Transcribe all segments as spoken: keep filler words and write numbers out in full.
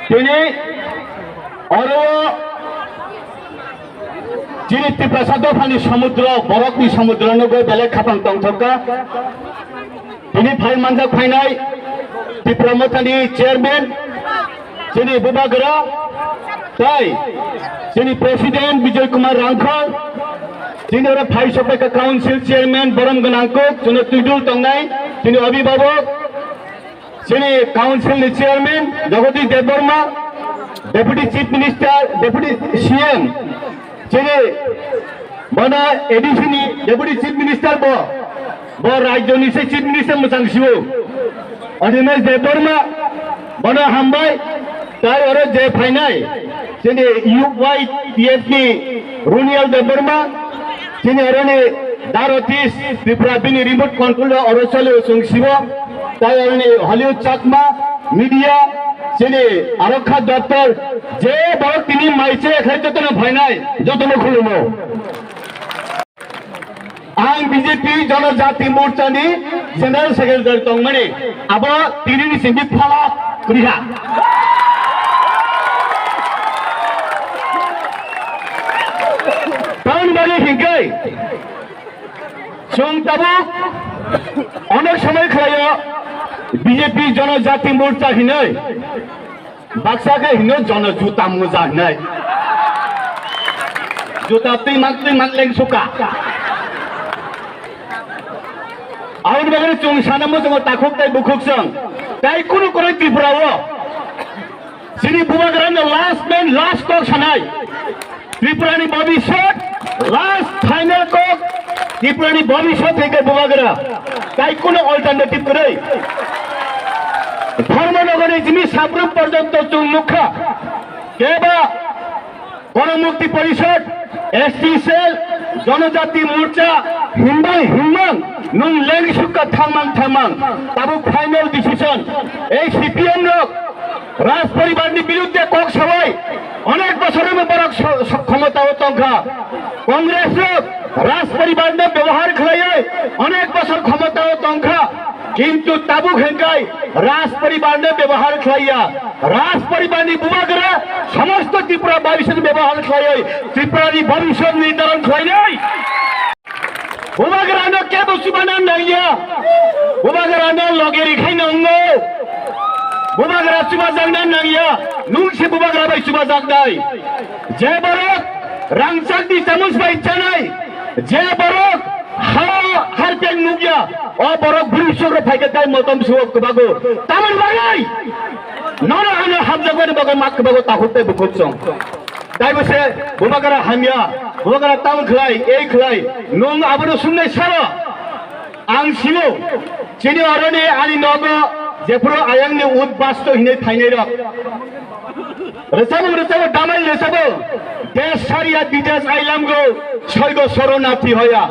Tini oro chini Tiprasa dophani samudro, borokni samudro no belai khapang tongthokha. Tini phai manjak phainai Tipra Mothani chairman chini Bubagra tai chini president Bijoy Kumar Rangkhol, chini oro phai sophaikha council chairman borom gwnang kuk, chini twidul tongnai chini abhibhabok, chini council ni chairman Jagadish Debbarma, deputy chief minister, deputy C M, chini bono A D C ni deputy chief minister bo, bo rajyo ni se chief minister mwchang siwo. Animesh Debbarma, bono hambai, tai oro je phainai, chini U Y T F ni Runiel Debbarma, chini oro ni Darotis Tripura bini remote control o oro choli chwng siwo, tai oro ni Hollywood Chakma, media, chini arokha doptor, je borok tini mai che khai jotono phainai, jotono khulumo. Ang B J P Jonojati Morcha ni General Secretary tongmani, abo tini ni simi phala kriha. Tamoni bagwi hinkai, chwng tabuk onek somoi khlaio B J P Jonojati Morcha hinoi. Baksa khe hino jono juta muja hinai. Juta twi mak twi mak leng suka. Aboni bagwi chwng sana muchungo takhuk tai bukhuk chwng. Tai kunu kwrwi Tripura o. Chini Bubagra no last man last kok sanai. Tripura ni bhabishyot, last final kok, Tripura ni bhabishyot hai khe Bubagra. Tai kuno alternative kwrwi. Dharmanagar ni jimi Sabrum porjonto chwng nukha. Keba Ganamukti Porishad, S T cell, Janajati Morcha, himbai himmang, nwng leng sukha thangmang thangmang. Tabuk final decision. Ei C P M rok, Raj poribar ni birudde kok sawai onek bosor ni borok so-, so-, khomota o tongkha. Congress rok Raj poribar no bebohar khlaiwi onek bosor khomota o tongkha. Kintu tabuk hengkai Raj poribar no bebohar khlaiya. Raj poribar ni Bubagra somosto Tripura bhabishyot bebohar khlaiwi Tripura ni bhabishyot nirdaron khlainai. Bubagrano kebo chubana nangya. Bubagrano loge rikhaino wngo. Bubagra chubajakna nangya. Nwng se Bubagra bai chubajaknai. Je borok rangchakni chamus bai chanai, je borok ha harpeng nukya, o borok bwrwi sokro phaikhe tai motom suo kwbago. Tamoni bagwi nono ano hamjakmani bagwi mak kwbago takhuk tei bukhuk chwng. Taibo se Bubagra hamya, Bubagra tamo khlai, ei khlai, nwng abono sumnai saro. Ang sio, chini oroni ani nogo jephuru ayangni ut basto hinwi phainairok. Rwchabo, rwchabo, damai rwchabo. Desh sariya bidesh ailamgo, soigo soronathi hoya.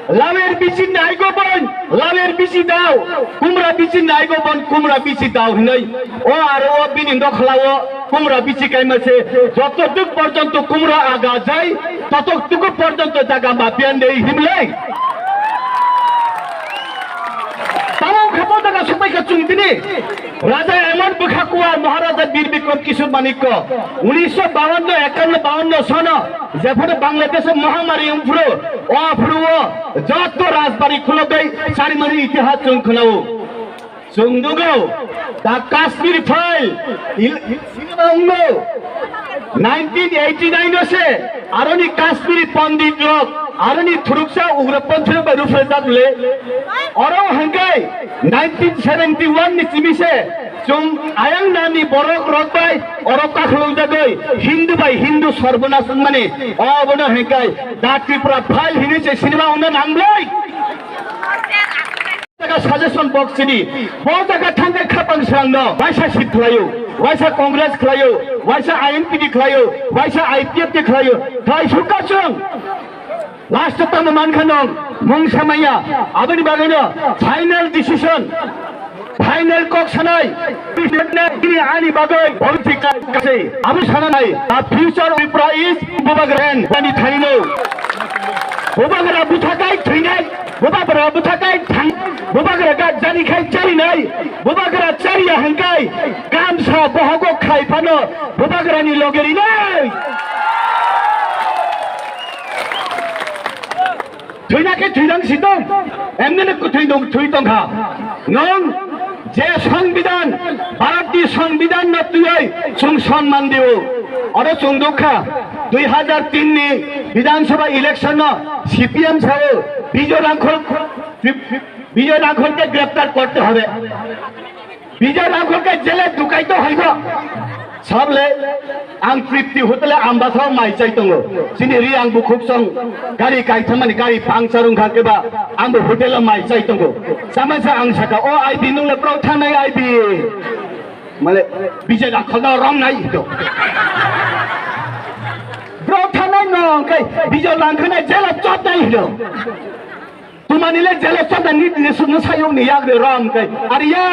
Lawer bichi naigo bon, lawer bichi dao, kumra bichi naigo bon, kumra bichi dao hinwi. O aro o bini nokhlao kumra bichi kaima se, joto duk porjonto kumra aga jai, totok tuku porjonto jaga ma pian dei himlai. Tamo khapo jaga supai ka chungtini. Raja emon bwkha kuwa Maharaja Bir Bikram Kishore Manikya. Unisho bawanno, ekanno, bawanno sono, jephuru Bangladesh mahamari wngphuru, o aphuru o joto rajbari khulogwi sarimani itihas chwng khwnao. Chwng nugo, the Kashmir file, il-, il-, cinema wngno. Nineteen eighty nine o se, aroni Kashmiri Pandit rok, aroni thuruksa ugrapanthi rok bai ruphrajak le. Oro hwnkhe nineteen seventy one ni simi se, chwng ayang nani borok rok bai oro kakhlok jagoi, Hindu bai Hindu sorbonas wngmani, obono hwnkhe the Tripura file hinwi se cinema wngna nanglai. Jaga suggestion box chini, bo jaga thangkhe khapang srangno, waisa sit khlaio, waisa Congress khlaio, waisa I N P T khlaio, waisa I P F T khlaio, khlai sukha chwng. Last o tamo mankha nong, mung samaya, aboni bagwino final decision, final kok sanai, ani bagwi, politic kasi, abo sanai, the future of Tripura is Bubagra, ani thaino. Bubagra buthakai thwinai, Bubagra buthakai thang, Bubagra ga jani khai charinai, Bubagra chariya hangkai, gamsa bohogo Bubagrani loge rinai. Thwina khe thwinang si tong. Emni no kwthwi dong, thwi tong kha. Nwng je Songbidan, Bharatni Songbidan no twiwi chwng sonman dio. Oro chwng dukha, dui hajar tin ni Bidhan Sabha election no C P M sao Bijoy Rangkhol, Bijoy Rangkhol ke greptar korte hobe. Bijoy Rangkhol ke jele dukaito hoibo. Sable ang Tripti hotel o Ambasa o mai chai tongo. Chini ri ang bukhuk song gari kaithamani gari puncture wngkha khe ba ang bo hotel o mai chai tongo. Sama sa ang saka, "O I B nung le bro thanai I B." Male Bijoy Rangkhol no rom nai hito. "Bro thanai no kai Bijoy Rangkhol nai jela chot nai hito." Tumani le jele chot nai ni sunu sayung ni yak de rom kai. Ariya.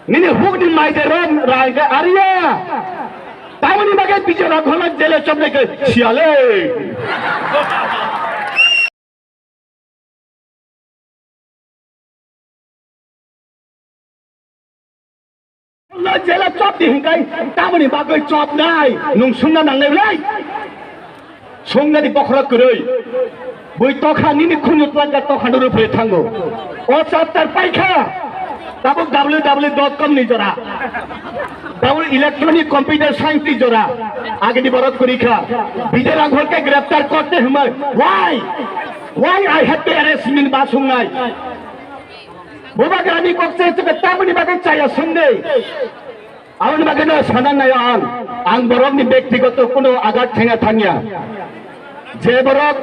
Nini huk ni mai de rom rai kai. Ariya. Tamoni bagai Bijoy Rangkhol nai jele chot nai kai. Siale. Jela chop di hinkai, tamoni bagwi chop nai, nung sungna nangnai lai. Sungna di bokhorok kwrwi. Bui tokha nini khunju tlangka tokha nuru phre thango. O chapter paikha. Tabuk W W W dot com ni jora. Tabuk electronic computer science ni jora. Agini borok kwrwi kha. Bijoy Rangkhol ke greptar korte humai. Why? Why I have to arrest min ba sungnai? Bubagrani kok se chwkhe tamoni bagwi chaya sungde. Aboni bagwi no sana nayo ang. Ang borokni bektigoto kuno agat thengya thangya. Je borok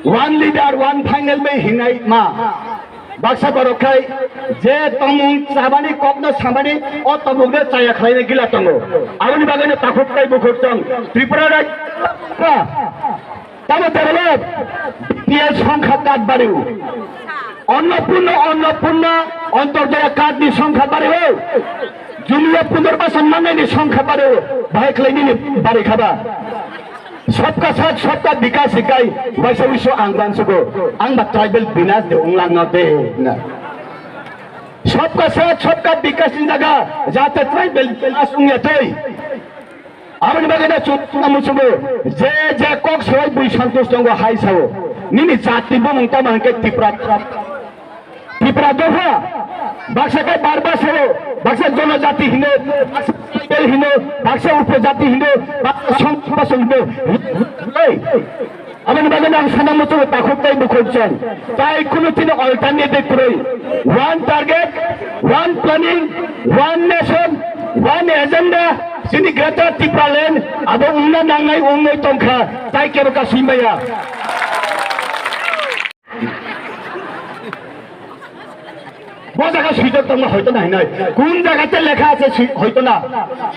one leader, one final bai hinai ma. Baksa borok khai je tomung chabani kokno samani o tomungno chaya khlaina gila tongo. Aboni bagwi no takhuk tai bukhuk tong. Tripura rajya Tamo develop B P L songkha card bariwo. Annapurna, Annapurna, Antyodaya card ni songkha bariwo. Julia Punorbasan manai ni songkha bariwo. Bahai khlai nini bari khaba. Sabka sath, sabka vikas hikai, waisa wiso ang bansugo. Ang ba tribal binas de unglang no de na. Sabka sath, sabka vikas ni jaga, jate tribal binas ungya tei. Aboni bagwi no chwng muchungo je je kok soi bui santosh tongo hai sao. Nini jati bumung tamo hwnkhe Tipra. Tipra dopha. Baksa khe barba sao. Baksa jonojati hino, baksa tribal hino, baksa upojati hino, baksa songpasong hino. Hey. Aboni bagwi ang sana muchungo takhuk tei bukhuk chwng. Tai kunu chini alternative kwrwi. One target, one planning, one nation, one agenda. Chini Greater Tipraland abo wngna nangnai wngwi tongkha. Tai kebo kasui maya. Bo jaga swijak tongma hoito na hinai. Kun jaga te lekha ase swi-, hoito na.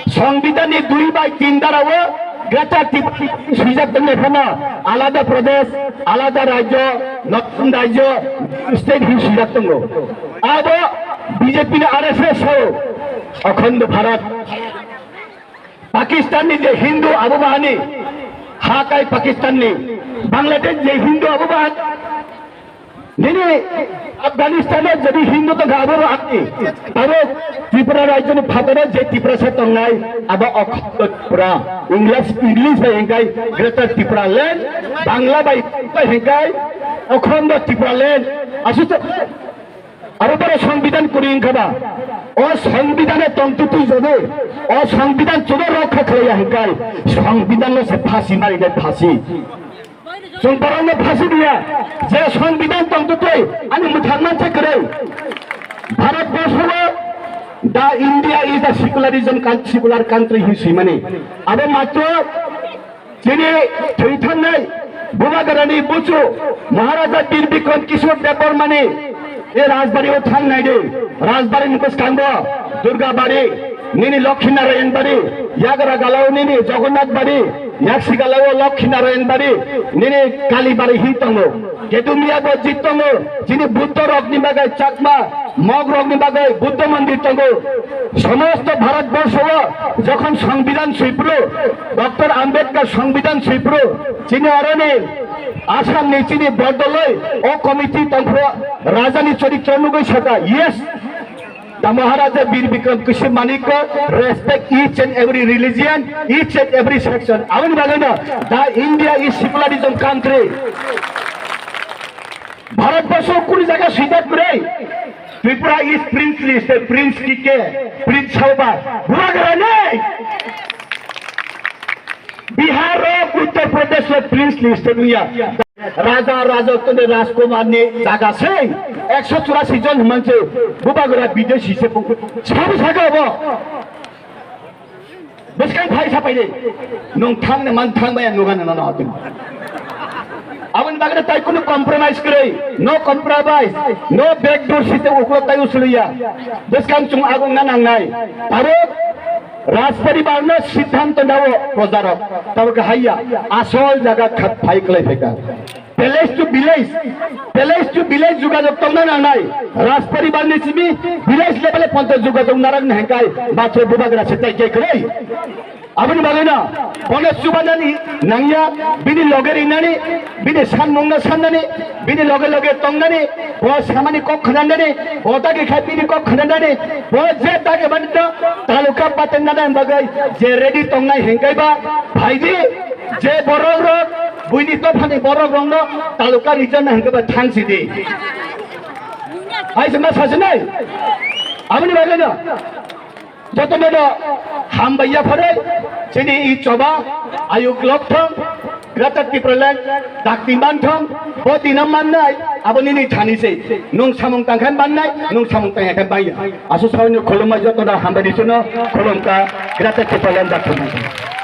Songbidan ni dui bai tin dara o Greater Tip-, swijak tongma phano alada Pradesh, alada rajyo, notun rajyo, state hin swijak tongo. Abo B J P ni R S S o Akhando Bharat. Pakistan ni je Hindu abo bahani, ha kai Pakistan ni, Bangladesh je Hindu abo bahani, nini Afghanistan o jadi Hindu tongkha abo bahani, abo Tripura rajyo ni phataro je Tiprasa tongnai, abo Akhando Tripura, English, English bai hingkai Greater Tripura Land, Bangla bai hingkai Akhando Tripura Land, aswk Aro boro songbidan kwrwi wngkha ba? O songbidan o tongtwtwi jodi o songbidan chuba rokha khlaiya hwnkhe songbidan no se phasi marinai phasi. Chwng borok no phasi diya je songbidan tongtwtwi ani mwthang manse kwrwi. Bharat borsho o the India is the secularism coun-, secular country hin swimani. Abo matro Chini thwi thangnai Bubagrani buchu Maharaja Bir Bikram Kishore Debbarmani e Rajbari o thangnai de. Rajbari ni bwskango Durga Bari, nini Lokhi Narayan Bari, yagra galao nini Jagannath Bari, yaksi galao Lokhi Narayan Bari, nini Kali Bari hin tongo. Kedumiya bo jit tongo, chini Buddha rok ni bagwi Chakma, Mog rok ni bagwi Buddha mandir tongo. Somosto Bharat borsho o jokhon songbidan swiphru, Doctor Ambedkar songbidan swiphru, chini oroni Assam ni chini bordoloi o committee tongphru, raja ni choritro nugwi saka, yes, The Maharaja Bir Bikram Kishore Manik ko respect each and every religion, each and every section. Aboni bagwi no, the India is secularism country. Bharat borsho kuni jaga swijak kwrwi. Tripura is princely state, Prince K K, Prince Shalba, Bubagra nei. Bihar rok, Uttar Pradesh rok princely state wngya. Raja Rajottoni Rajkumar ni jaga se ekso churasi jon hwnmang se Bubagra bideshi se bung. Sabo saka bo. Bwskang phai sapai de. Nung thang ne man thang baya nuga na na na. Aboni bagwi tai kunu compromise kwrwi. No compromise. No backdoor system uklo tai usliya. Bwskang chung agung na nangnai. Aro Rajparibar no siddhanto nao projarok. Tabo kahaiya. Asol jaga khat phai klai phaika. Village to village, village to village jogajog tongna nangnai. Rajparibar ni simi village level e ponto jogajog narang na hengkai matro Bubagra se tai kwrwi. Aboni bagwi no bono chubanani nangya, bini loge rinani, bini sanmung no sannani, bini loge loge tongnani, bo samani kok khnanani, bo dagi khai bini kok khnanani, bo je dagi mani no taluka pateng nana bagwi je ready tongnai hengkai ba phaidi. Je borok rok, buini dophani borok rokno taluka rijana hwnkhe ba thang sidi. Hai se ma sasinai? Aboni bagwi no jotono no hambai ya phare chini i choba ayuk lok thong, Greater Tipraland dakti man thong, bo dina mannai, aboni ni thani se nung samung tangkhan mannai, nung samung tangkhan bangya. Asu sawni khulumma jotono hambai ni suno khulumka Greater Tipraland dakti man thong.